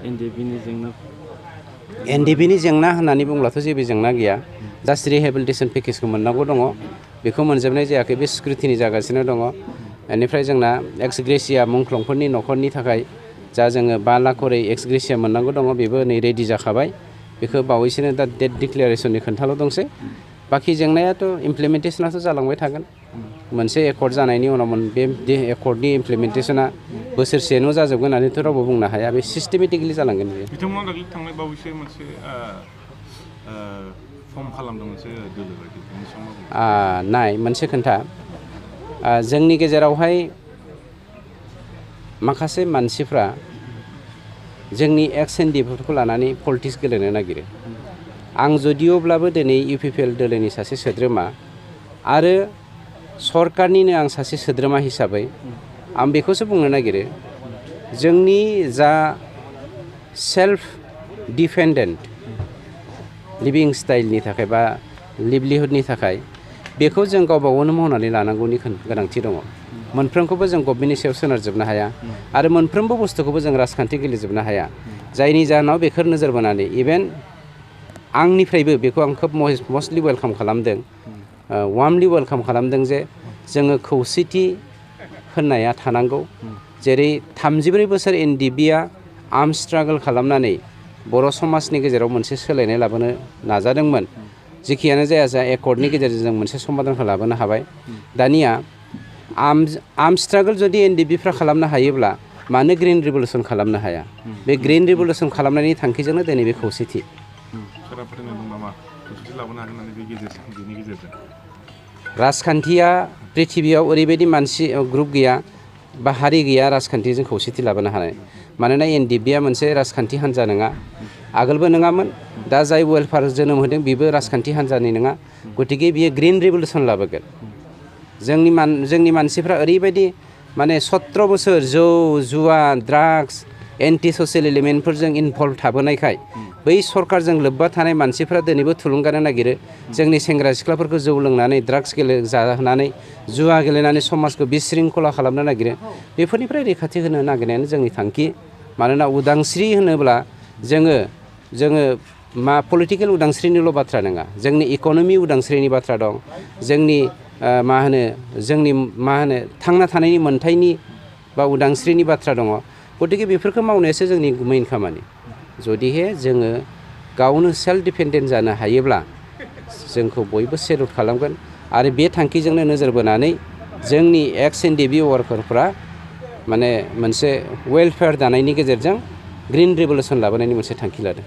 एनडिएफबिनि जेंना एनडिएफबिनि जेंना होननानै बुंब्लाथ' जेबो जेंना गैया जास्ट रिहेबिलिटेसन पेकेजखौ मोननांगौ दङ बेखौ मोनजोबनाय जायाखै बे स्क्रुटिनि जागासिनो दङ बेनिफ्राय जोंना एक्स ग्रेसिया मुंख्लंफोरनि न'खरनि थाखाय जा जोङो 5 लाख करै एक्स ग्रेसिया मोननांगौ दङ बेबो नै रेडि जाखाबाय बेखौ बावैसोनो दा डेट डिक्लेरेसननि खोन्थाल' दंसै बाखि जेंनायाथ' इमप्लिमेन्टेसनाथ' जालांबाय थागोन मोनसे एकर्ड जानायनि उनाव बे एकर्डनि इमप्लिमेन्टेसना बोसोरसेनो जाजोबगोन होननानैथ' रावबो बुंनो हाया बे सिस्टेमेटिकलि जालांगोन बेयो बिथांमोना दाखालि थांनाय बावैसो मोनसे फर्म खालामदों मोनसे दोलो बायदि बेनि सोमोन्दै नाय मोनसे खोन्था जोंनि गेजेरावहाय माखासे मानसिफ्रा जोंनि एक्स एनडिएफबिफोरखौ लानानै पलिटिक्स गेलेनो नागिरो आं जदिअब्लाबो दिनै इउपिपिएल दोलोनि सासे सोद्रोमा आरो सरकारनिनो आं सासे सोद्रोमा हिसाबै आं बेखौसो बुंनो नागिरो जोंनि जा सेल्फ डिपेन्डेन्ट लिभिं स्टाइलनि थाखाय बा लिभलिहुडनि थाखाय बेखौ जों गावबा गावनो मावनानै लानांगौनि गोनांथि दङ मोनफ्रोमखौबो जों गभर्नमेन्टनि सायाव सोनारजोबनो हाया आरो मोनफ्रोमबो बुस्थुखौबो जों राजखान्थि गेलेजोबनो हाया जायनि जाहोनाव बेखौ नोजोर बोनानै इभेन आंनिफ्रायबो बेखौ आं खोब मस्टलि वेलकाम खालामदों वार्मलि वेलकाम खालामदों जे जोङो खौसेथि होननाया थानांगौ जेरै 34 बोसोर एनडिएफबिआ आर्म स्ट्रागल खालामनानै बर' समाजनि गेजेराव मोनसे सोलायनाय लाबोनो नाजादोंमोन जेखियानो जाया एकर्डनि गेजेरजों जों मोनसे समाधानखौ लाबोनो हाबाय दानिया आर्म स्ट्रागल जुदि एनडिएफबिफ्रा खालामनो हायोब्ला मानो ग्रिन रिभलिउसन खालामनो हाया बे ग्रिन रिभलिउसन खालामनायनि थांखिजोंनो दिनै बे खौसेथि राजखान्थिया पृथिबियाव ओरैबायदि मानसि ग्रुप गैया बा हारि गैया राजखान्थिजों खौसेथि लाबोनो हानाय मानोना एनडिएफबिआ मोनसे राजखान्थि हान्जा नङा आगोलबो नङामोन दा जाय वेलफेयार जोनोम होदों बेबो राजखान्थि हान्जानि नङा गतिके बियो ग्रिन रिभलिउसन लाबोगोन जोंनि मानसिफ्रा ओरैबायदि माने 17 बोसोर जौ जुवा ड्राग्स एन्टि ससियेल एलिमेन्टफोरजों इनभल्भ थाबोनायखाय बै सरकारजों लोब्बा थानाय मानसिफ्रा दिनैबो थुलुंगानो नागिरो जोंनि सेंग्रा सिख्लाफोरखौ जौ लोंनानै ड्राग्स जाहोनानै जुवा गेलेनानै समाजखौ बिशृंखला खालामनो नागिरो बेफोरनिफ्राय रैखाथि होनो नागिरनायानो जोंनि थांखि मानोना उदांस्रि होनोब्ला जोङो पलिटिकेल उदांस्रिनिल' बाथ्रा नङा जोंनि इक'नमि उदांस्रिनि बाथ्रा दं जोंनि थांना थानायनि मोन्थायनि बा उदांस्रिनि बाथ्रा दङ गतिके बेफोरखौ मावनायासो जोंनि मेइन खामानि जुदिहे जोङो गावनो सेल्फ डिपेन्डेन्ट जानो हायोब्ला जोंखौ बयबो सेल्युट खालामगोन आरो बे थांखिजोंनो नोजोर बोनानै जोंनि एक्स एनडिएफबि वार्कारफ्रा माने मोनसे वेलफेयार दानायनि गेजेरजों ग्रिन रिभलिउसन लाबोनायनि मोनसे थांखि लादों।